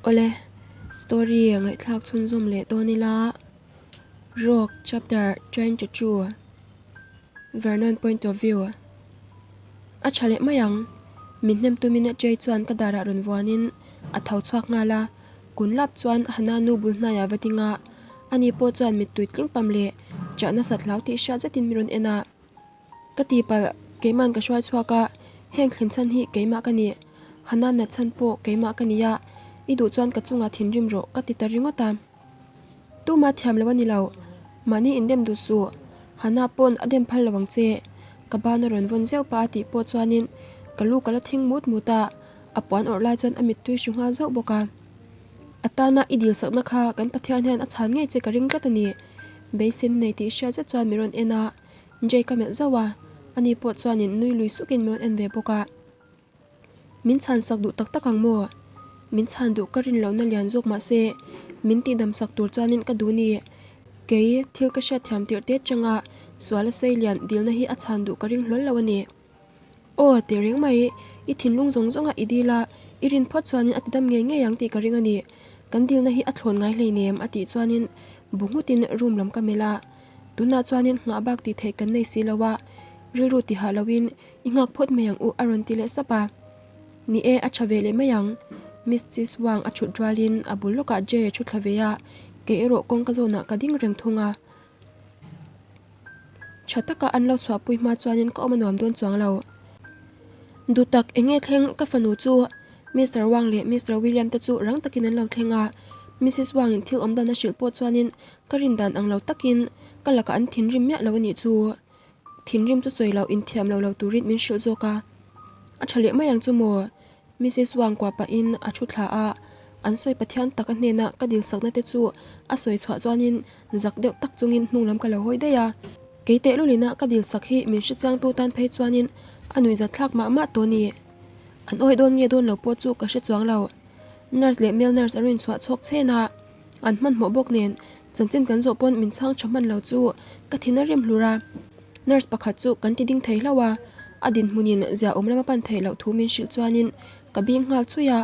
Awle, story ngaihthlak chhunzawm leh dawn ila, Rogue chapter 22, Vernon point of view. A tha leh mai ang, min hnem tumin Jay chuan ka darah rawn vuanin a tho chhuak nghal a, kun lap chuan Hannah nu bul hnaiah va ding a, ani pawh chuan mittui tling pam leh chah nasat hlau tih hriat zetin min rawn en a. Ka tihpalh, keima'n ka hruai chhuak a, heng thlen chhan hi keimah ka ni. Hannah nat chhan pawh keimah ka ni a, i duh chuan ka chungah thinrim rawh ka ti ta ringawt a. Tuma thiam lo a ni lo, mahni indem duh suh, Hannah pawn a dem phal lo ang che, ka ban a rawn vawn zeuh pah a tih pawh chuanin ka lu ka la thing mut mut a, a puan awrh lai chuan a mittui hru nghal zauh bawk a. A tana i dil sakna kha kan Pathian hian a chhan ngei che ka ring tlat a ni, beiseina nei tih hriat zet chuan min rawn en a. Jay ka melh zauh a, ani pawh chuanin nui lui sukin min rawn en ve bawk a. Min chhan sak duh tak tak ang maw? Min chhan duh ka rin lohna lian zawk mah se, min tihdam sak tur chuanin ka duh ni. Kei, thil ka hriatthiam tirh te changa suala sei lian dilna hi a chhan duh ka ring hlawl lo a ni. Aw, tih reng mai, i thinlung zawng zawnga i dil a, i rin phawt chuanin a tidam ngei ngei ang tih ka ring a ni. Kan dilna hi a thlawn ngai hleinem a tih chuanin bu nghutin room lam ka melh a. Tunah chuanin nghah bak tih theih kan nei si lo a, rilru ti hah loin i nghak phawt mai ang u a rawn ti leh sap a. Ni e, a tha ve leh mai ang. Miss Chis Wang a thut rualin a bul lawkah Jay a thu thla ve a, kei erawh kawngka zawnah ka ding reng thung a. Tha taka an lo chhuahpui hma chuanin ka awm a nuam dawn chuang lo. Duhtak eng nge thleng ka fanu chu Mister Wang leh Mister William te chu rang takin an lo thleng a, Missus Wang in thil awm dan a hrilh pawh chuanin ka rin dan ang lo takin ka lakah an thinrim miah lo a nih chu. Thinrim chu sawi loh inthiam lo lo turin min hrilh zawk a. A tha leh mai ang chu maw? Missus Wang kuah pahin a thu thla a, an sawi Pathian tak a hnena ka dil sakna te chu a sawi chhuah chuanin zak deuh tak chungin hnung lam ka lo hawi daih a. Kei tehlulina ka dil sak hi min hrechiangtu tan phei chuanin a nuihzat thlak mah mah tawh ni. An awih dawn nge dawn lo pawh chu ka hre chuang lo. Nurse leh male nurse an rawn chhuah chhawk chhen a, an hmanhmawh bawk nen chanchin kan zawh pawn min chhang tha hman lo chu ka thin a rim hlur a. Nurse pakhat chu kan ti ding thei hlauh a, a dinhmunin zia awm lama pan theih loh thu min hrilh chuanin ka bing nghal chhui a,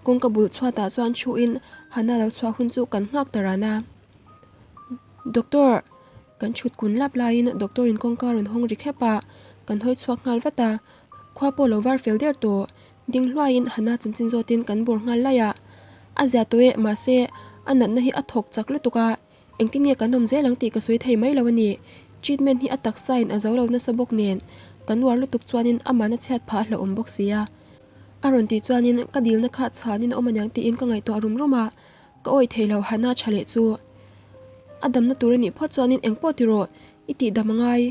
kawngka bul chhuatah chuan thuin Hannah lo chhuah hun chu kan nghak ta ran a. Doctor, kan thut kun lap laiin doctor in kawngka rawn hawng ri khep a, kan hawi chhuak nghal vat a, khua pawh lo var fel der tawh, ding hluaiin Hannah chanchin zawtin kan bawr nghal laih a, a zia tawh e, mahse a natna hi a thawk chak lutuk a, Engtin nge kan awm zel ang tih ka sawi thei mai lo a ni. Treatment hi a taksa in a zo lo nasa bawk nen, kan uar lutuk chuanin amahna chhiat phah a hlauhawm bawk si a. A rawn tih chuanin ka dilna kha chhanin a awm aniang tiin ka ngaihtuah rum rum a, ka awih thei lo Hannah tha leh chu. A damna tur a nih phawt chuanin engpawh ti rawh, i tih dam a ngai.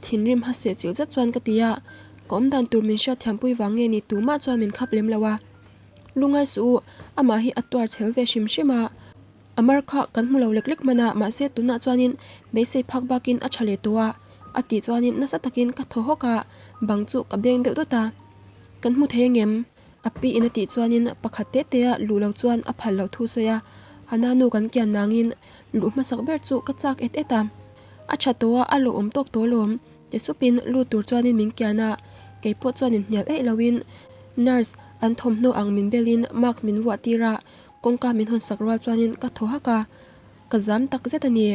Thinrim hase chilh zet chuan ka ti a, ka awmdan tur min hriatthiampui vang nge ni tumah chuan min khap lem lo a. Lungai suh u, amah hi a tuar chhel ve hrim hrim a. A mar kha kan hmu lo lek lek hman a, mahse tunah chuanin beisei phak bakin a tha leh tawh a, a tih chuanin nasa takin ka thaw hawk a, bang chu ka beng deuh dawt a. Kan hmu thei angem? A pi in a tih chuanin pakhat te te a luh lo chuan a phal loh thu sawi a, Hana nu kan kian nangin luh hmasak ber chu ka chak et et a. A tha tawh a, a lawmawm tawk tawh alawm, ti supin lut tur chuanin min kian a, keipawh chuanin hnial eih loin nurse an thawmhnaw ang min belin mask min vuah tir a, Kawngka min hawn sak rual chuanin ka thaw hak a, ka zam tak zet a ni.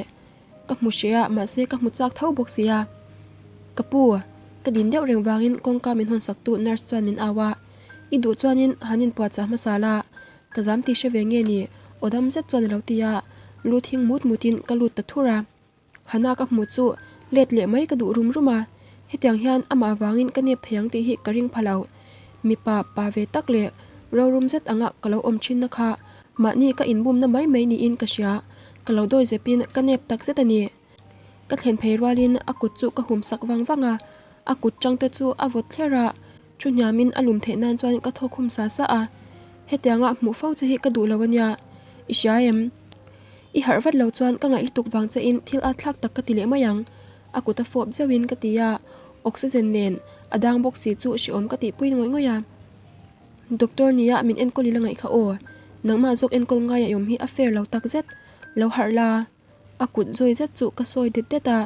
Ka hmu hreh a, mahse ka hmu chak tho bawk si a. Ka pu, ka din deuh reng vangin kawngka min hawn saktu nurse chuan min au a, I duh chuanin han inpuahchah hmasa la, ka zam tih hre ve nge ni, aw dam zet chuan a lo ti a, lu thing mut mutin ka lut ta thur a. Hana ka hmuh chu let leh mai ka duh rum rum a, hetiang hian amah vangin ka nep thei ang tih hi ka ring pha lo. Mipa pa ve tak leh rorum zet anga ka lo awm thinna kha mahni ka inbumna mai mai niin ka hria, ka lo dawi zepin ka nep tak zet a ni. Ka thlen phei rualin a kut chu ka hum sak vang vang a, a kut tang te chu a vawt thler a, thu hniamin a lum theih nan chuan ka thawk hum sa sa a, hetianga hmuh fo che hi ka duh lo a nia, i hria em? I harh vat lo chuan ka ngaih lutuk vang che in thil at thlak tak ka ti leh mai ang, a kut a fawp zeuh in ka ti a, oxygen nen a dang bawk si chu hreawm ka tihpui ngawih ngawih a. Doctor nia min enkawl i la ngaih kha aw, nangmah zawk enkawl ngai a i awm hi a fair lo tak zet, lo harh la, a kut zawi zet chu ka sawi det det a,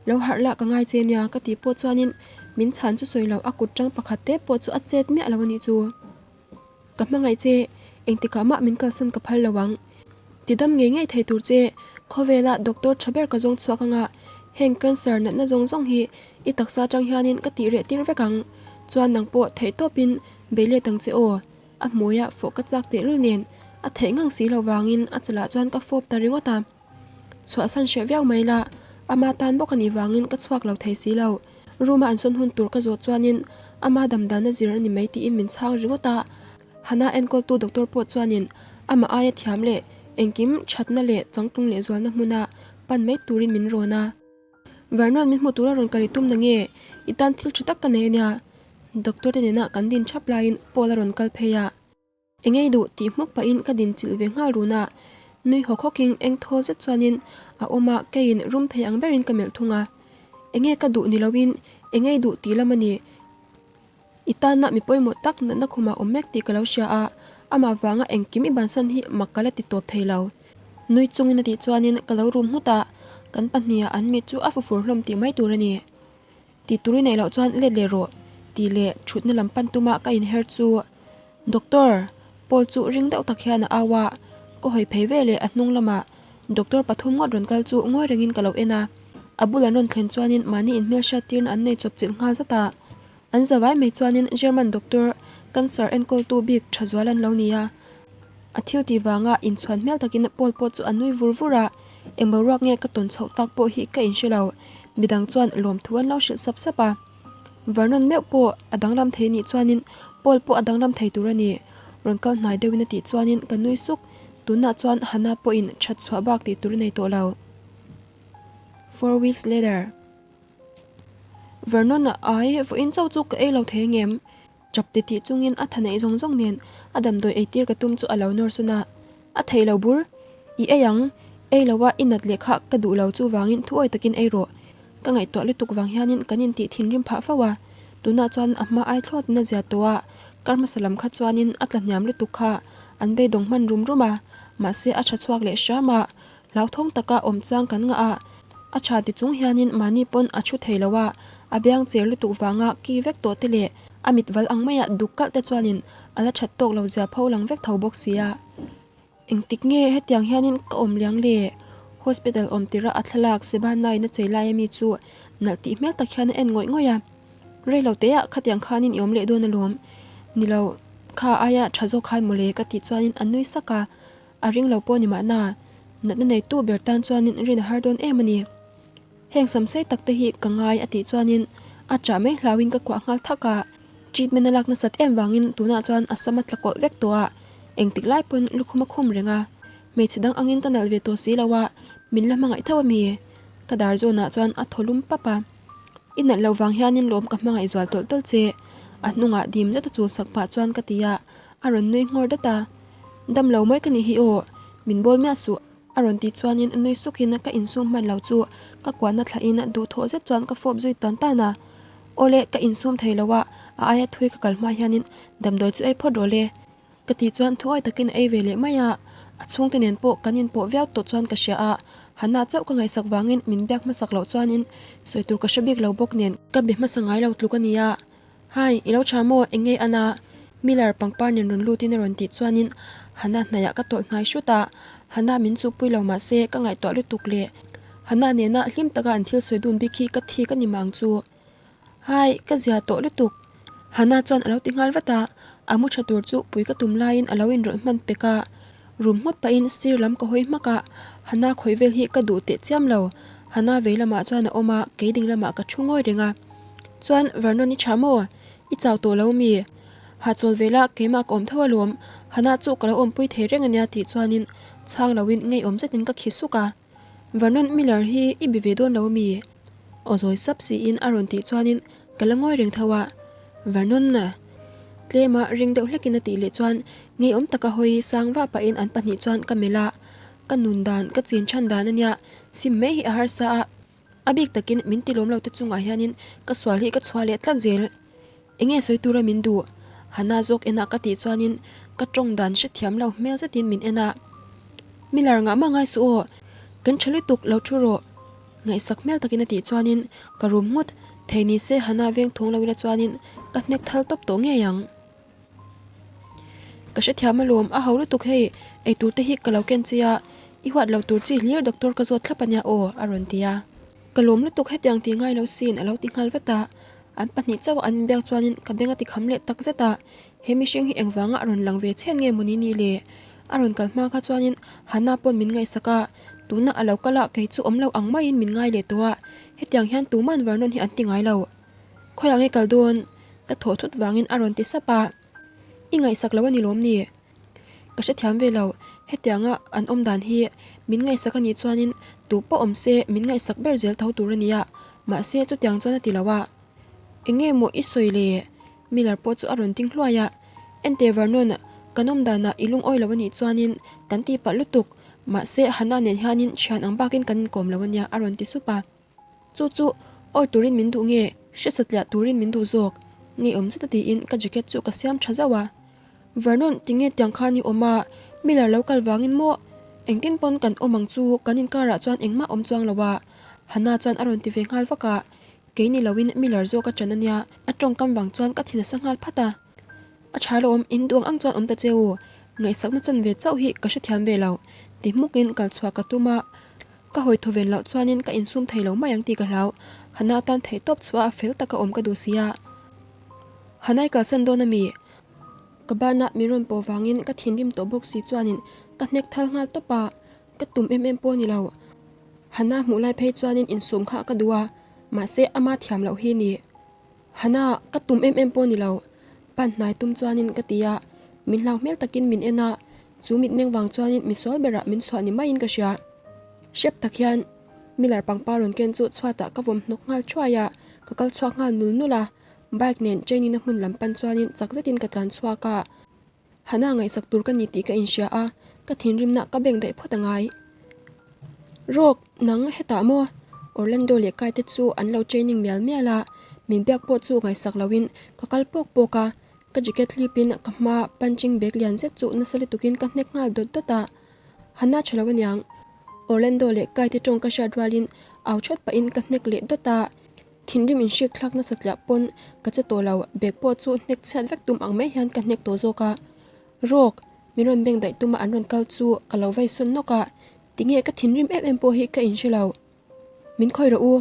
lo harh la ka ngai che nia ka tih pawh chuan in min chhan chu sawi lo a kut tang pakhat te pawh chu a chet miah lo a nih chu. Ka hmangaih che, Engtikah mah min kalsan ka phal lo ang. Tidam ngei ngei thei tur che, khawvela doctor tha ber ka zawng chhuak anga heng cancer natna zawng zawng hi i taksa atang hianin ka tih reh tir vek ang. Chuan nang pawh theih tawpin bei let ang che aw. A hmuia fawh ka chak tehlul nen a theih ngang si lo vangin a chalah chuan ka fawp ta ringawt a. Chhuahsan hreh viau mai la, ama tan bawk a nih vangin ka chhuak lo thei si lo. Room-a an sawn hun tur ka zawh chuanin ama damdana zir a ni mai tiin min chhang ringawt a. Hana enkawltu doctor pawh chuanin amah aia thiam leh engkim thatna leh changtlung lehzualna hmuna pan mai turin min rawn a. Vernon min hmu tura rawn kal i tum na nge? I tan thil tha tak ka nei a nia. Doctor te nena kan din thap laiin Paul a rawn kal phei a. Eng ei duh tih hmuk pahin ka din chilh ve nghal run a, nui hawk hawkin eng thaw zet chuanin a awm a, keiin rum thei ang berin ka melh thung a. Enge ka duh ni loin eng ei duh tih lam a ni. I tana mi pawimawh tak natna khumah awm mek tih ka lo hria a, amah vanga engkim i bansan hi mak ka la ti tawp thei lo. Nui chungin a tih chuanin ka lo rum nghut a, kan pahniha an mit chu a fufur hlawm tih mai tur a ni. Tih tur i neih loh chuan let leh rawh tih leh thutna lam pan tuma ka inher chu Doctor! Paul chu ring deuh tak hian a au a, ka hawi phei ve leh a hnung lamah Doctor pathum ngawt rawn kal chu ngawi rengin ka lo en a, a bul an rawn thlen chuanin mahni inhmelhriat tirna an nei chawp chilh nghal zat a, an zavai mai chuanin German Doctor cancer enkawltu bik tha zual an lo ni a, a thil tih vanga inchhuan hmel takin Paul pawh chu a nui vur vur a, eng boruak nge ka tawn chhoh tak pawh hi ka inhre lo, midang chuan lawmthu an lo hrilh sap sap a. Vernon meuh pawh a danglam thei nih chuanin Paul pawh a danglam thei tur a ni. Rawn kal hnai deuhin a tih chuanin ka nui suk, tunah chuan Hannah pawhin that chhuah bak tih tur a nei tawh lo. Four weeks later. Vernon-a ai vawiin chauh chu ka ei lo thei angem? Chap ti tih chungin a tha neih zawng zawng nen a damdawi eitir ka tum chu a lo nawr sawn a, a thei lo bur. I ei ang, ei lo a i nat leh kha ka duh lo chuvangin thuawi takin ei rawh. Ka ngaihtuah lutuk vang hianin kan intih thinrim phah fo a, tunah chuan a hma ai thlawt in a zia tawh a, kar hmasa lam kha chuanin a tla hniam lutuk kha an beidawng hman rum rum a, mahse a tha chhuak leh hram a, Hlauthawng taka awm chang kan ngah a, a tha ti chung hianin mahni pawn a thu thei lo a, a biang cher lutuk vanga ki vek tawh te leh a mit val ang maia duk kalh te chuanin a la that tawk lo zia pho lang vek tho bawk sia. Engtik nge hetiang hianin ka awm liang le? Hospital awm tirh a a thlalak Sebanain a chei lai ami chu nalh tih hmel tak hian a en ngawih ngawih a. Rei lo teah khatiang khanin i awm leh dawn alawm. Ni lo, kha aia tha zawk khan mawle ka tih chuanin a nui sak a. A ring lo pawh ni mahna, natna neitu ber tan chuanin rin a har dawn em a ni. Heng samsei tak te hi ka ngai a tih chuanin a chah mai hlauhin ka kuah nghal thak a, treatment a lak nasat em vangin tunah chuan a sam a tla kawlh vek tawh a, engtik lai pawn lukhum a khum reng a, hmeichhe dang angin ka nalh ve tawh si lo a, min la hmangaih tho a mi? Ka dar zawnah chuan a thaw lum pap a. I nalh loh vang hianin lawm ka hmangaih zual tawlh tawlh che, a hnungah dim zet a chul sak pah chuan ka ti a, a rawn nui nghawr dat a. Dam lo mai ka nih hi aw, min bawl miah suh a rawn tih chuanin nui sukin ka insum hman lo chu ka kuahna thlahin duhthawh zet chuan ka fawp zui tan tan a. Awle ka insum thei lo a, a aia thui ka kal hma hianin damdawi chu ei phawt rawh le ka tih chuan thuawi takin a ei ve leh mai a, a chhungte nen pawh kan inpawh viau tawh chuan ka hria a, Hannah chauh ka ngaihsak vangin min biak hmasak loh chuanin sawi tur ka hre bik lo bawk nen ka be hmasa ngai lo tluk a nia. Hi, i lo tha maw? Eng nge a na? Miller pangpar nen rawn lutin a rawn tih chuanin Hannah hnaiah ka tawlh hnai hrut a, Hannah min chuhpui lo mahse ka ngaihtuah lutuk leh Hannah nena hlim taka an thil sawi dun bik hi ka thik a ni mang chu. Hi, ka zia tawh lutuk. Hannah chuan a lo ti nghal vat a, a mu tha tur chu pui ka tum laiin a lo inrawlh hman pek a, rum nghut pahin sir lam ka hawi hmak a, Hannah khawih vel hi ka duh teh chiam lo. Hannah vei lamah chuan a awm a, kei ding lamah ka thu ngawi reng a. Chuan Vernon i tha maw? I chau tawh lo mi? Hahchawl ve la, keimah ka awm tho alawm, Hannah chu ka lo awmpui thei reng ania tih chuanin chhang loin ngeiawm zetin ka khi suk a. Vernon Miller hi i be ve dawn lo mi? Aw zawi sap siin a rawn tih chuanin ka la ngawi reng tho a. Vernon tlema ring deuh hlekin a tih leh chuan ngeiawm taka hawi sang vah pahin an pahnih chuan ka melh a, ka nun dan ka chin chhan dan ania sim mai hi a harsa a. A bik takin min ti lawm lo te chungah hianin ka sual hi ka chhuah leh tlat zel. Enge sawi tura min duh? Hannah zawk enah ka tih chuanin ka tawng dan hrethiam lo hmel zetin min en a. Miller ngah mah ngai suh aw, kan tha lutuk lo thu rawh. Ngaihsak hmel takin a tih chuanin ka rum nghut, thei ni se Hannah veng thawng lo ila chuanin ka hnek thal tawp tawh ngei ang. Ka hrethiam alawm, a ho lutuk hei, eitur te hi ka lo ken che a, i huat lo tur chi hlir doctor ka zawt thlap ania aw, a rawn ti a. Ka lawm lutuk hetiang ti ngai lo sin a lo ti nghal vat a, an pahnih chauh an inbiak chuanin ka beng a ti kham leh tak zet a, he mihring hi engvanga a rawn lang ve chhen nge mawni ni le? A rawn kal hma kha chuanin Hannah pawn min ngaihsak a, tuna a lo kal a kei chu awm lo ang maiin min ngai leh tawh a, hetiang hian tuman Vernon hi an ti ngai lo. Khawiah nge kal dawn? Ka thawh thut vangin a rawn ti sap a, I ngaihsak lo a ni lawm ni? Ka hrethiam ve lo, hetianga an awm dan hi min ngaihsak a nih chuanin tu pawh awm se min ngaihsak ber zel tho tur a nia, mahse chutiang chuan a ti lo a. Eng nge maw i sawi le? Miller pawh chu a rawn ding hluai a, Enteh Vernon, kan awm danah i lungawi lo a nih chuanin kan tih palh lutuk, mahse Hannah nen hianin thian ang bakin kan inkawm lo a nia a rawn ti sup a. Chu chu awi turin min duh nge? Hre satliah turin min duh zawk. Ngeiawm zeta tiin ka jacket chu ka siam tha zauh a. Vernon, tinge tiang khan i awm a? Miller lo kal vangin maw? Engtin pawn kan awm ang chu kan inkarah chuan engmah awm chuang lo a. Hannah chuan a rawn ti ve nghal vak a. Kei ni loin Miller zawk a ṭan a nia. A tawngkam vang chuan ka thin a sa nghal phat a. A tha lo awm, in duang ang chuan awm ta che u. Ngaihsakna chan ve chauh hi ka hrethiam ve lo. Ti hmukin kal chhuah ka tum a. Ka hawi thaw ven loh chuanin ka insum thei lo mai ang tih ka hlau. Hana atan theih tawp chhuah a fel taka awm ka duh si a. Hana i kalsan dawn a mi? Ka banah min rawn pawh vangin ka thinrim tawh bawk si chuanin ka hnek thal nghal tawp a, ka tum em em pawh ni lo. Hana hmuh lai phei chuanin insum kha ka duh a, mahse ama thiam loh hi ni. Hana, ka tum em em pawh ni lo. Pan hnai tum chuanin ka ti a, min hlau hmel takin min en a, chu mitmeng vang chuanin misual berah min chhuah ni maiin ka hria. Hrep tak hian Miller pangpar rawn ken chu chhuatah ka vawm hnawk nghal thuai a, ka kal chhuak nghal nul nul a, bike nen training na hmun lam pan chuanin chak zetin ka tlan chhuak a. Hana ngaihsak tur ka ni tih ka inhria a, ka thinrimna ka beng daih phawt a ngai. Rawk, nang hetah maw? Orlando leh Kai te chu an lo training mial mial a, min biak pawh chu ngaihsak loin ka kal pawk pawk a, ka jacket hlipin ka hma punching bag lian zet chu nasa lutukin ka hnek nghal dawt dawt a. Hana tha lo aniang. Orlando leh Kai te tawng ka hriat rualin au thawt pahin ka hnek leh dawt a. Thinrim inhrik thlak nasa tliah pawn ka che tawh lo, bag pawh chu hnek chhiat vek tum ang mai hian ka hnek tawh zawk a. Rawk, min rawn beng daih tuma an rawn kal chu ka lo vai sawn nawk a, tinge ka thinrim em em pawh hi ka inhre lo. Min khawi rawh u,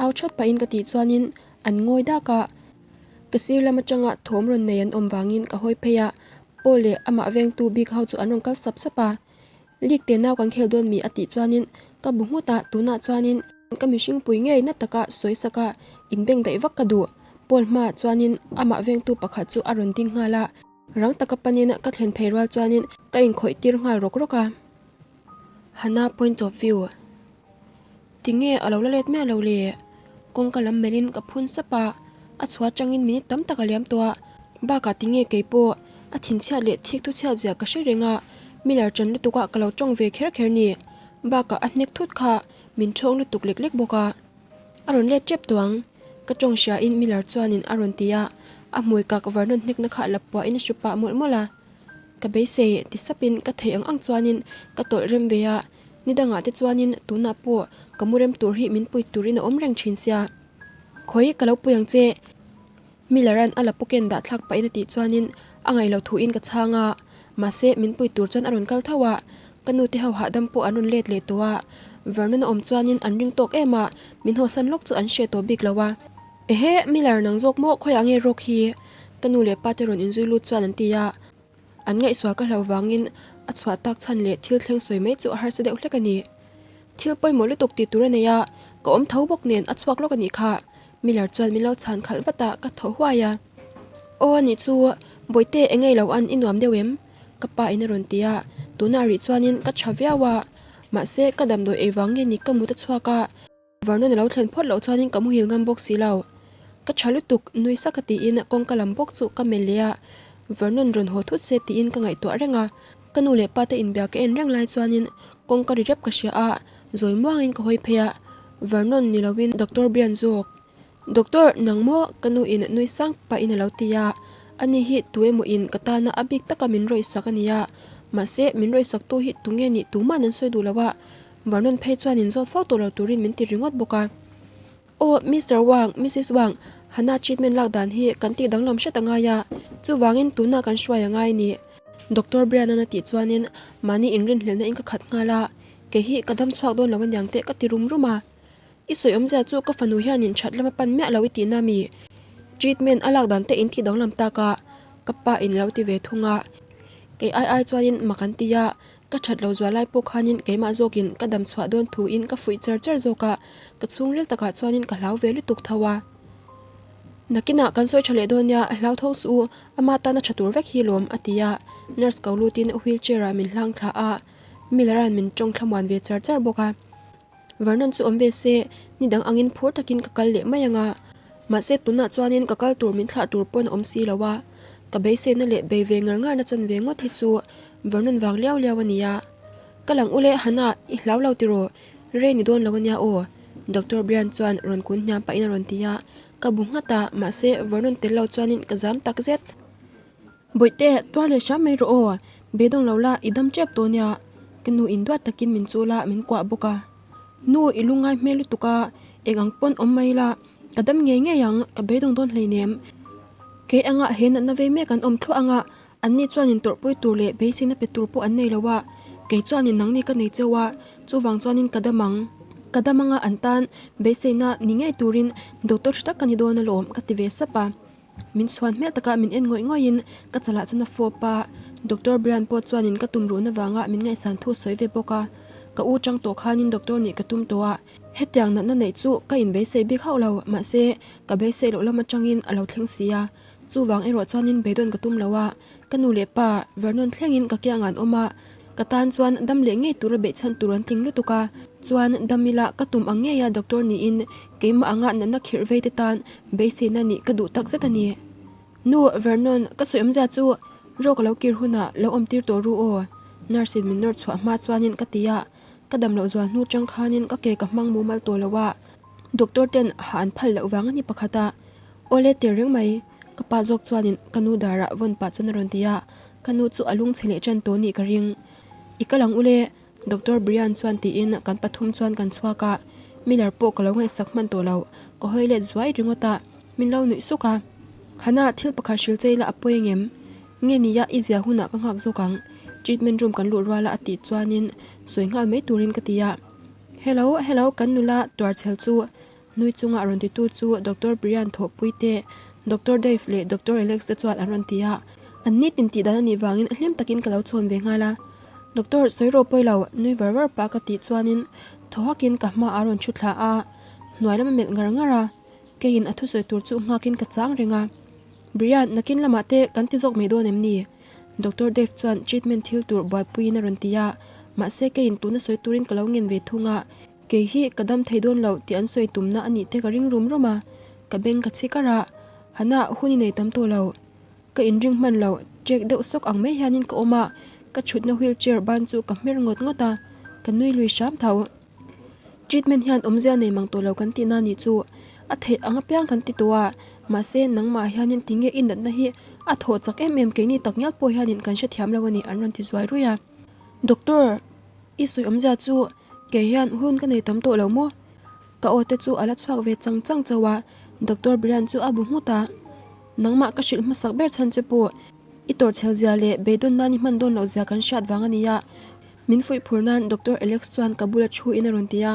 au thawt pahin ka tih chuanin an ngawi dak a. Ka sir lam atanga thawm rawn nei an awm vangin ka hawi phei a, Paul leh amah vengtu bik ho chu an rawn kal sap sap a. League te nau kan khel dawn mi a tih chuanin ka bu nghut a, tunah chuanin ka mihring pui ngei na taka sawi sak a, inbeng daih vak ka duh. Paul hmaah chuanin amah vengtu pakhat chu a rawn ding nghal a, rang taka panin ka thlen phei rual chuanin ka inkhawih tir nghal rawk rawk a. Hannah point of view. Tinge a lo la let miah lo le? Kawngka lam melhin ka phun sap a, a chhuah atangin minute tam tak a liam tawh a, bakah tinge kei pawh a thinchhiat leh thik thu chhiat zia ka hre reng a, Miller ṭan lutuk a ka lo ṭawng ve kher kher ni. Bakah a hnek thut kha min ṭhawng lutuk lek lek bawk a. A rawn let ṭep tawh ang. Ka ṭawng hriain Miller chuanin a rawn ti a, a hmui kak Vernon hnekna kha la puahin a hru pah mawlh mawlh a. Ka beisei ti sapin ka theih ang ang chuanin ka tawlh rem ve a, ni dangah te chuanin tunah pawh ka mu rem tur hi min pui turin a awm reng thin sia. Khawi ka lo pui ang che. Miller-a'n a la pawken dah thlak pahin a tih chuanin a ngaih loh thuin ka chhang a, mahse min pui tur chuan a rawn kal tho a, ka nu te ho hahdam pawh an rawn let leh tawh a, Vernon a awm chuanin an ring tawk em a, min hawsan lawk chu an hre tawh bik lo a. Ehe, Miller nang zawk maw khawiah nge rawk hi? Ka nu leh pa te rawn inzui lut chuan an ti a, an ngaihsual ka hlo vangin a chhuah tak chhan leh thil thleng sawi mai chu a harsa deuh hlek a ni. Thil pawimawh lutuk tih tur a nei a, ka awm tho bawk nen a chhuak lawk a nih kha. Miller chuan min lo chhan khalh vat a, ka thaw huai a. Aw a nih chu, Bawihte eng ngei lo an i nuam deuh em? Ka pa in a rawn ti a, tunah rih chuanin ka tha viau a, mahse ka damdawi ei vang nge ni ka mut a chhuak a, Vernon a lo thlen phawt loh chuanin ka muhil ngam bawk si lo. Ka tha lutuk, nui sak a tiin kawngka lam bawk chu ka melh leh a, Vernon rawn haw thut se tiin ka ngaihtuah reng a. Ka nu leh pa te inbia ka en reng lai chuanin kawngka ri rep ka hria a, zawi muangin ka hawi phei a, Vernon ni loin Doctor Brian zawk. Doctor, nang maw? Ka nu in nui sang pahin a lo ti a, ani hi tu emaw in ka tana a bik taka min rawihsak a nia, mahse min rawihsaktu hi tunge nih tuman an sawi duh lo a, Vernon phei chuan in zawt fo tawh lo turin min ti ringawt bawk a. Aw, Mister Wang, Missus Wang, Hannah treatment lak dan hi kan tih danglam hret a ngai a, chuvangin tunah kan hruai a ngai ni. Doctor Brian-a'n a tih chuanin mahni inrinhlelhna in ka khat nghal a, kei hi ka dam chhuak dawn lo aniang teh ka ti rum rum a. I sawi awmzia chu ka fanu hianin that lama pan miah lo i tihna mi? Treatment a lak dan te in tih danglam tak a, ka pa in lo ti ve thung a. Kei ai ai chuanin mak an ti a, ka that lo zual lai pawh khanin keimah zawkin ka dam chhuah dawn thuin ka fuih char char zawk a, ka chhungril takah chuanin ka hlau ve lutuk tho a. Nakinah kan sawi tha leh dawn nia, hlauthawng suh u, ama tana tha tur vek hi lawm, a ti a. Nurse ko lutin wheel chair ah min hlang thla a, Miller-a'n min tawng thlamuan ve char char bawk a. Vernon chu awm ve se, ni dang angin phur takin ka kal leh mai ang a. Mahse tunah chuanin ka kal tur min thlah tur pawn a awm si lo a, ka beiseina leh bei ve ngar ngarna chan ve ngawt hi chu Vernon vang liau liau a ni a. Ka lang ule Hannah, i hlau lo tiraw? Rei ni dawn lo ania aw, Doctor Brian chuan rawn kun hniam pahin a rawn ti a, ka bu nghat a, mahse Vernon tel lo chuanin ka zam tak zet. Bawihte, tuar leh hram mai rawh aw, beidawng lo la, i dam tep tawh nia, ka nu in duat takin min chul a, min kuah bawk a. Nu, i lungngai hmel lutuk a, eng ang pawn awm mai la, ka dam ngei ngei ang, ka beidawng dawn hleinem. Kei anga he natna vei mek an awm thluah anga Anni chuanin tawrhpui tur leh beiseina pe tur pawh an nei lo a, kei chuanin nangni ka nei cheu a, chuvang chuanin ka dam ang. Ka dam anga an tan beiseina ni ngei turin doctor tha tak ka ni dawn alawm ka ti ve sap a. Min chhuan hmel taka min en ngawih ngawihin ka chalah chuan a fawp a, Doctor Brian pawh chuanin ka tum ruhna vanga min ngaihsan thu sawi ve bawk a. Ka u chang tawh khanin doctor nih ka tum tawh a, hetiang natna neih chu ka inbeisei bik hauh lo, mahse ka beisei loh lam atangin a lo thleng si a. Chuvang erawh chuanin beidawn ka tum lo a, ka nu leh pa Vernon thlengin ka kiangah an awm a, ka tan chuan dam leh ngei tura beihchhan tur an tling lutuk a, chuan dam ila ka tum ang ngeia doctor niin keimah anga natna khirh vei te tan beiseina nih ka duh tak zet a ni. Nu Vernon, ka sawi awmzia chu rawk a lo kir hunah lo awm tir tawh ru aw, nurse in min nawr chhuah hma chuanin ka ti a, ka dam loh zual hnu chang khanin ka ke ka hmang mumal tawh lo a, doctor ten hah an phal loh vang a ni pakhat a. Awle tir reng mai, ka pa zawk chuanin ka nu darah vawn pah chuan a rawn ti a, ka nu chu a lungchhe leh ṭan tawh nih ka ring. I kal ang ule, Doctor Brian chuan tiin kan pathum chuan kan chhuak a, Miller pawh ka lo ngaihsak hman tawh lo, ka hawi let zuai ringawt a, min lo nuih suk a. Hannah, thil pakhat hrilh che ila a pawi engem? Nge nia i zia hunah ka nghak zawk ang, treatment room kan luh ruala a tih chuanin sawi nghal mai turin ka ti a. Hello, hello, kan nula tuarchhel chu Nui chunga a rawn titu chu Doctor Brian Thawhpui te, Doctor Dave leh Doctor Alex te chuan an rawn ti a. An nitin tih dan a nih vangin hlim takin ka lo chhawn ve nghal a. Doctor, sawi rawh pawi lo, nui var var pah ka tih chuanin thaw hakin ka hma a rawn thu thla a, hnuai lam a melh ngar ngar a. Keiin a thusawi tur chu nghakin ka chang reng a. Brian, nakin lamah te kan ti zawk mai dawn em ni? Doctor Dave chuan treatment thil tur buaipuiin a rawn ti a, mahse keiin tuna sawi turin ka lo ngen ve thung a. Kei hi ka dam thei dawn lo tih an sawi tumna a nih te ka ring rum rum a, ka beng ka chhi kar a, Hana hun i nei tam tawh lo. Ka inring hman lo, ṭek deuh sawk ang mai hianin ka awm a, ka ṭhutna wheel chair ban chu ka hmer ngawt ngawt a, ka nui lui hram tho. Treatment hian awmzia nei mang tawh lo kan tihna nih chu a theih ang apiang kan ti tawh a, mahse nangmah hianin tinge i natna hi a thawh chak em em keini takngial pawh hianin kan hrethiam lo a ni an rawn ti zuai ruih a. Doctor! I sawi awmzia chu kei hian hun ka nei tam tawh lo maw? Ka aw te chu a la chhuak ve chang chang chauh a, Doctor Brian chu a bu nghut a. Nangmah ka hrilh hmasak ber chhan che pawh i tawrhchhel zia leh beidawn nan i hman dawn loh zia kan hriat vang a nia. Min fuih phur nan Doctor Alex chuan ka bula thu in a rawn ti a.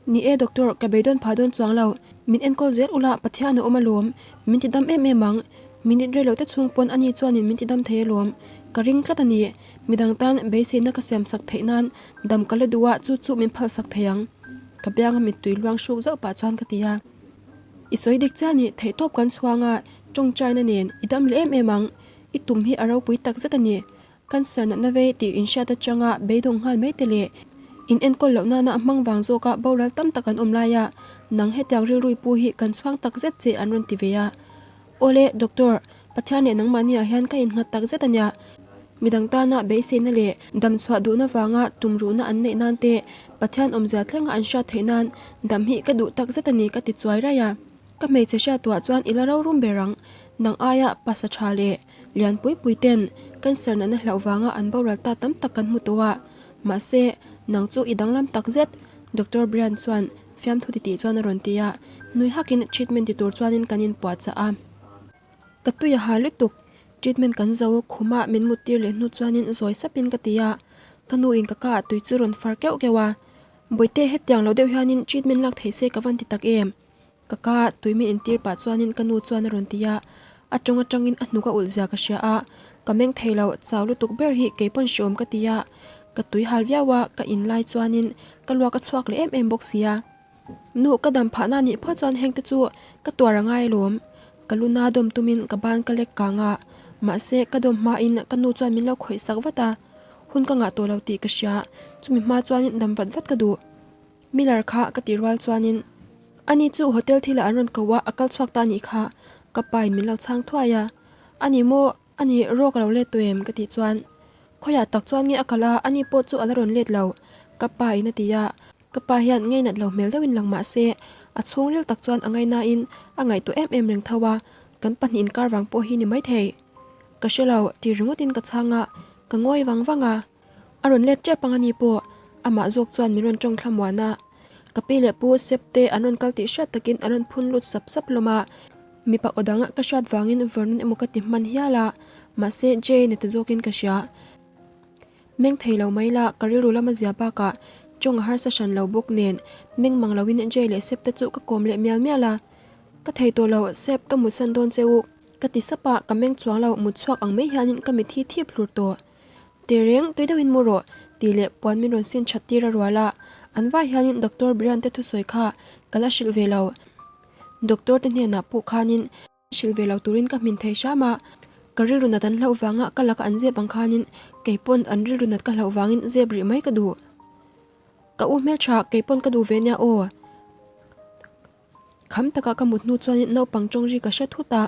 Ni e Doctor, ka beidawn phah dawn chuang lo. Min enkawl zel ula Pathian a awm alawm. Min ti dam em em ang. Minute rei lo te chhung pawn ani chuanin min ti dam thei alawm. Ka ring tlat a ni. Midang tan beiseina ka siam sak theih nan dam ka la duh a, chu chu min phal sak thei ang. Ka bianga mittui luang hruk zauh pah chuan ka ti a. I sawi dik chiah ni, theihtawp kan chhuang a, tawngtaina nen i dam leh em em ang. I tum hi a ropui tak zet a ni. Cancer natna vei tih inhriat atanga beidawng nghal mai te leh in enkawl loh nana a hmang vang zawka boral tam tak an awm lai a, nang hetiang rilrui pu hi kan chhuang tak zet che an rawn ti ve a. Awle, Doctor, Pathian leh nangmahni ah hian ka innghat tak zet a nia. Midang tana beiseina leh damchhuah duhna vanga tumruhna an neih nan te Pathian awmzia thlenga an hriat theih nan dam hi ka duh tak zet a ni ka ti chuai raih a. Ka hmeichhe hriattuah chuan i la rorum ber ang, nang aia pasa tha leh Lian pui pui ten cancer natna hlauh vanga an boral ta tam tak kan hmu tawh a, mahse nang chu i danglam tak zet, Doctor Brian chuan fiamthu titih chuan a rawn ti a, nui hakin treatment ti tur chuanin kan inpuahchah a. Ka tui a ha lutuk. Treatment kan zo, khumah min mut tir leh hnu chuanin zawi sapin ka ti a, ka nu in ka ka ah tui chu rawn far keuh keuh a. Bawihte hetiang lo deuh hianin treatment lak theih se ka van ti tak em? Ka ka tui min intir pah chuanin ka nu chuan a rawn ti a, a tawng atangin a hnuk a ulh zia ka hria a, ka meng thei lo, chau lutuk ber hi keipawn hreawm ka ti a, ka tui hal viau a, ka in lai chuanin ka luak a chhuak leh em em bawk sia. Nu ka dam phahna nih phawt chuan heng te chu ka tuar a ngai alawm, ka lu na dawm tumin ka ban ka lek kang a, mahse ka dawm hmain ka nu chuan min lo khawih sak vat a, hun ka ngah tawh lo tih ka hria, chumi hma chuanin dam vat vat ka duh. Miller kha ka tih rual chuanin ani chu hotel thilah an rawn ko a, a kal chhuak ta anih kha, ka pa in min lo chhang thuai a, ani maw ani rawk a lo let tawh em ka tih chuan khawiah tak chuan nge a kal a, ani pawh chu a la rawn let lo ka pa in a ti a, ka pa hian ngainat lo hmel deuhin lang mah se a chhungril tak chuan a ngainain a ngaihtuah em em reng tho a, kan pahnih inkar vang pawh hi ni maithei ka hre lo tih ringawtin ka chhang a, ka ngawi vang vang a. A rawn let tep ang a ni pawh, amah zawk chuan min rawn tawng thlamuan a. Ka pi leh pu Sep te an rawn kal tih hriat takin an rawn phun lut sap sap hlawm a. Mipa aw dang ka hriat vangin Vernon emaw ka ti hman hial a, mahse Jane a ti zawkin ka hria. Meng thei lo mai la, ka rilru lama zia bakah tawng a harsa hran lo bawk nen meng mang loin Jay leh Sep te chu ka kawm leh mial mial a. Ka thei tawh lo, Sep ka mutsan dawn che u, ka ti sap a, ka meng chuang lo, mut chhuak ang mai hianin ka mit hi thip hlur tawh. Tireng, tui deuhin mu rawh, tih leh puan min rawn sin that tir a rual a, an vai hianin Doctor Brian te thusawi kha ka la hrilh ve lo. Doctor te hnenah pawh khanin hrilh ve lo turin ka hmin thei hram a, ka rilru nat an hlauh vanga ka laka an zep ang khanin keipawn an rilru nat ka hlauh vangin zep rih mai ka duh. Ka u hmeltha keipawn ka duh ve nia aw. Kham takah ka mut hnu chuanin naupang tawng ri ka hre thut a,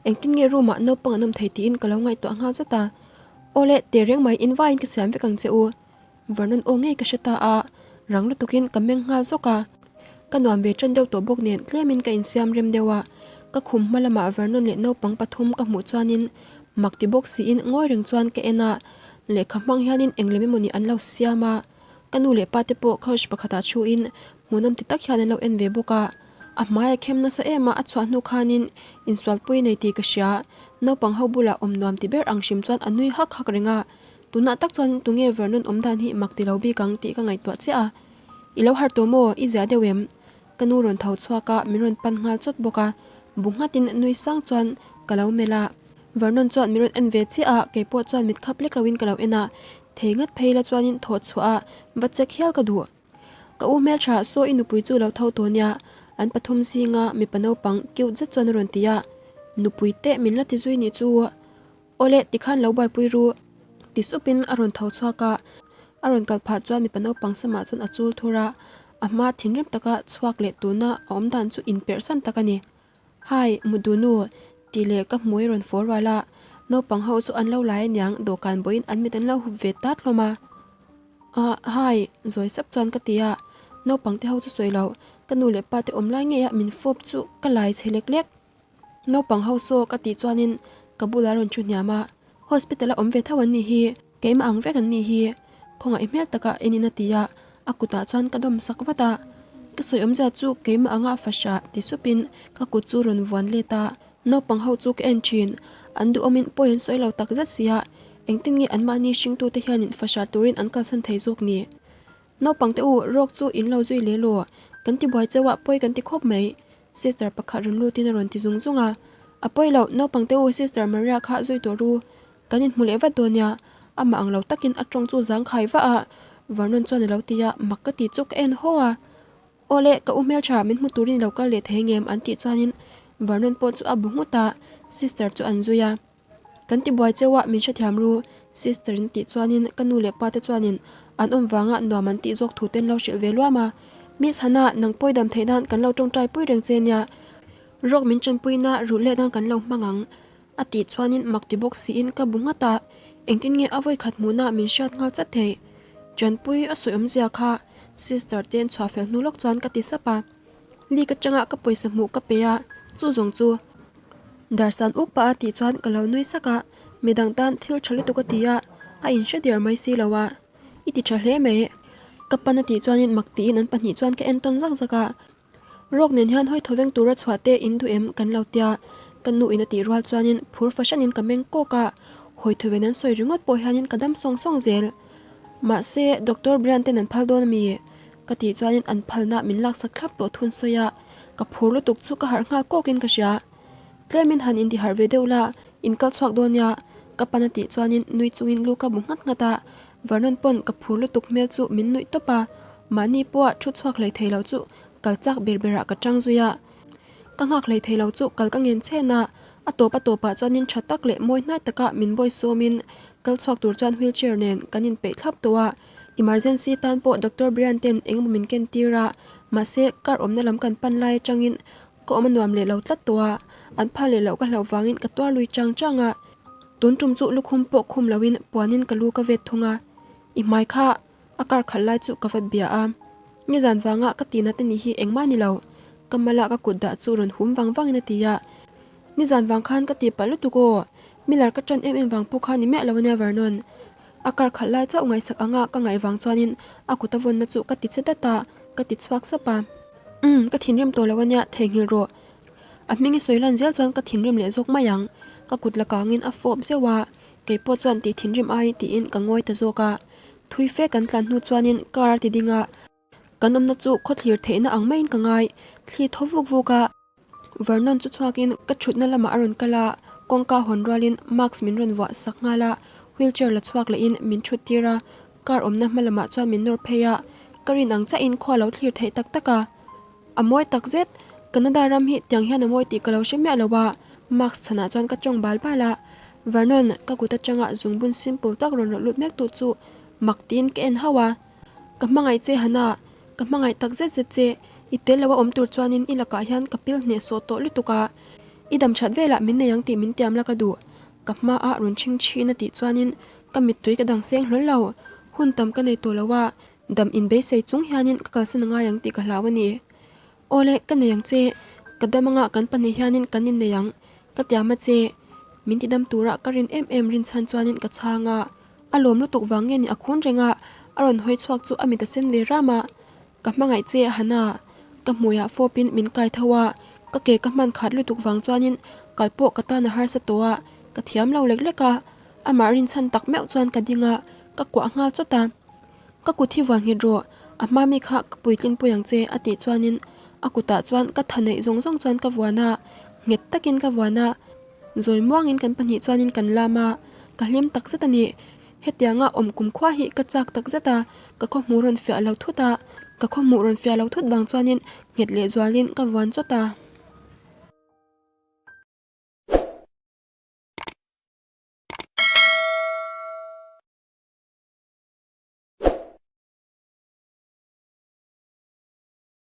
engtin nge room ah naupang an awm thei tiin ka lo ngaihtuah nghal zat a. Awle, teh reng mai, in vaiin ka siam vek ang che u. Vernon aw ngei ka hre ta a, rang lutukin ka meng nghal zawk a. Ka nuam ve tan deuh tawh bawk nen tlemin ka insiam rem deuh a, ka khum hma lamah Vernon leh naupang pathum ka hmuh chuanin mak ti bawk siin ngawi reng chuan ka en a, lehkha hmang hianin englem emawni an lo siam a. Ka nu leh pa te pawh couch pakhatah thuin hmuhnawm ti tak hian an lo en ve bawk a. A hmai a khem nasa em a, a chhuah hnu khanin insualpui nei tih ka hria. Naupang ho bulah awm nuam ti ber ang hrim chuan a nui hak hak reng a. Tunah tak chuan tunge Vernon awm dan hi mak ti lo bik ang tih ka ngaihtuah chiah a. I lo harh tawh maw? I zia deuh em? Ka nu rawn tho chhuak a, min rawn pan nghal chawt bawk a. Bu nghatin nui sang chuan ka lo melh a. Vernon chuan min rawn en ve chiah a, keipawh chuan mit khap lek loin ka lo en a. Thei ngat phei la chuanin thawh chhuah a, va check hial ka duh. Ka u hmeltha saw i nupui chu lo tho tawh nia, an pathum zinga mipa naupang cute zet chuan a rawn ti a, nupui teh min la ti zui nih chu. Awle tikhan lo buaipui ru ti supin a rawn tho chhuak a, a rawn kal phah chuan mipa naupang samah chuan a chul thur a, a hma thinrim taka chhuak leh tuna a awm dan chu inperhsan tak a ni. Hi, Mudunu, tih leh ka hmui rawn fawr rual a, naupang ho chu an lo lai aniang dawhkan bawiin an mit an lo hup ve tat hlawm a. Ah, hi, zawi sap chuan ka ti a, naupang te ho chu sawi lo, ka nu leh pa te awm lai ngei a min fawp chu ka lai chhe lek lek. Naupang ho saw ka tih chuanin ka bulah rawn thu hniam a, hospital a awm ve tho an nih hi. Keimah ang vek an nih hi, khawngaih hmel taka enin a ti a, a kutah chuan ka dawm sak vat a. Ka sawi awmzia chu keimah anga fahra ti supin ka kut chu rawn vuan let a, naupang ho chu ka en thin, an duhawmin pawi an sawi lo tak zet sia, engtin nge anmahni hringtute hianin fahra turin an kalsan thei zawk ni? Naupang te u, rawk chu in lo zui leh law, kan ti buai chauh a, pawi kan ti khawp mai, sister pakhat rawn lutin a rawn ti zung zung a. A pawi lo, naupang te u, sister Maria kha zui tawh ru, Kan inhmu leh vat dawn nia, amah ang lo takin a tawng chu zangkhai vah a, Vernon chuan a lo ti a, mak ka tih chu ka en haw a. Awle, ka u hmeltha min hmu turin i lo kal leh thei ngem an tih chuanin Vernon pawh chu a bu nghut a, sister chu an zui a. Kan ti buai cheu a, min hrethiam ru, sister in tih chuanin ka nu leh pa te chuanin an awm vanga nuam an tih zawk thu ten lo hrilh ve luam a. Miss Hannah, nang pawi dam theih nan kan lo tawngtai pui reng che nia, rawk min tanpuina rulh leh nan kan lo hmang ang. A tih chuanin mak ti bawk siin ka bu nghat a, engtin nge a vawikhat hmuhna min hriat nghal chat theih? Ṭanpui a sawi awmzia kha sister ten chhuah fel hnu lawk chuan ka ti sap a, leak atanga ka pawisa hmuh ka pe a, chu zawng chu Darsan uk pah a tih chuan ka lo nui sak a, midang tan thil ṭha lutuk a ti a, a inhre der mai si lo a, i ti ṭha hle mai. Ka pan a tih chuanin mak tiin an pahnih chuan ka en tawn zak zak a. Rawk nen hian hawi thaw veng tura chhuah te in duh em kan lo tia. Ka nu in a tih rual chuanin phur fahranin ka meng kawk a, hawi thuven an sawi ringawt pawh hianin ka dam sawng sawng zel. Mahse, Doctor Brian ten an phal dawn a mi? Ka tih chuanin an phalna min laksak thlap tawh thun sawi a, ka phur lutuk chu ka harh nghal kawkin ka hria. Tlemin han inti harh ve deuh la, in kal chhuak dawn nia, ka pan a tih chuanin nui chungin lu ka bu nghat nghat a, Vernon pawn ka phur lutuk hmel chu min nuih tawp a, mahni pawha thu chhuak hlei thei lo chu kal chak ber berah ka tang zui a. Ka nghak hlei thei lo chu kal ka ngen chhen a, a tawp a tawpah chuanin tha tak leh mawi hnai taka min bawi sawmin kal chhuak tur chuan wheelchair nen kan inpeih thlap tawh a. Emergency tan pawh Doctor Brian ten engemaw min ken tir a, mahse car awmna lam kan pan lai atangin Ka awm a nuam leh lo tlat tawh a, an phal leh loh ka hlauh vangin ka tuar lui chang chang a. Tun tum chu lukhum pawh khum loin puanin ka lu ka vet thung a, i hmai kha a kar khalh lai chu ka va bia a. Nizan vanga ka tihna te nih hi engmah ni lo, ka mala ka kut dah chu rawn hum vang vangin a ti a. Nizan vang khan ka tih palh lutuk aw, Miller ka ṭan em em vang pawh kha ni miah lo ania Vernon. A kar khalh lai chauh ngaihsak anga ka ngaih vang chuanin a kut a vawnna chu ka ti che dat a, ka ti chhuak sap a. Umm, ka thinrim tawh lo ania, theihnghilh rawh. A hming i sawi lan zel chuan ka thinrim leh zawk mai ang. Ka kut la kangin a fawp zeuh a, kei pawh chuan tih thinrim ai tiin ka ngawi ta zawk a. Thui fe kan tlan hnu chuanin car a ti ding a, kan awmna chu khawthlir theihna ang maiin ka ngai, thli thaw vuk vuk a. Vernon chu chhuakin ka thutna lamah a rawn kal a, kawngka hawn rualin mask min rawn vuah sak nghal a, wheelchair la chhuak lehin min thut tir a, car awmna hma lamah chuan min nawr phei a, ka rin ang chiahin khua lo thlir theih tak tak a, a mawi tak zet, Canada ram hi tiang hian a mawi tih ka lo hre miah lo a, mask chhanah chuan ka tawng bal bal a, Vernon ka kut atanga zungbun simple tak rawn rawlh lut mek tu chu mak tiin ka en hauh a. Ka hmangaih che Hana, ka hmangaih tak zet zet che, i tel lo a awm tur chuanin i lakah hian ka pil hneh sawh tawh lutuk a, i dam that velah min nei ang tih min tiam la ka duh, ka hmaah rawn chhing chhin a tih chuanin ka mittui ka dang seng hlawl lo, hun tam ka nei tawh lo a, dam inbeisei chung hianin ka kalsan a ngai ang tih ka hlau a ni. Awle, ka nei ang che, ka dam anga kan pahnih hianin kan innei ang, ka tiam a che. Min tidam tura ka rin em em rinchhan chuanin ka chhang a, a lawm lutuk vang nge ni a khun reng a, a rawn hawi chhuak chu a mit a sen ve ram a, Ka hmangaih che a han a, ka hmuiah fawpin min kai tho a, ka ke ka hman khat lutuk vang chuanin kal pawh ka tan a harsa tawh a, ka thiam lo lek lek a, amah rinchhan tak meuh chuan ka ding a, ka kuah nghal chawt a. Ka kut hi vuan nghet rawh, a hma mi kha ka puitlin pui ang che a tih chuanin a kutah chuan ka tha neih zawng zawng chuan ka vuan a, nghet takin ka vuan a, zawi muangin kan pahnih chuanin kan lam a, ka hlim tak zet a ni. Hetianga awm kumkhua hi ka chak tak zet a, ka khawhmuh rawn fiah lo thut a, ka khawhmuh rawn fiah lo thut vang chuanin nghet leh zualin ka vuan chawt a.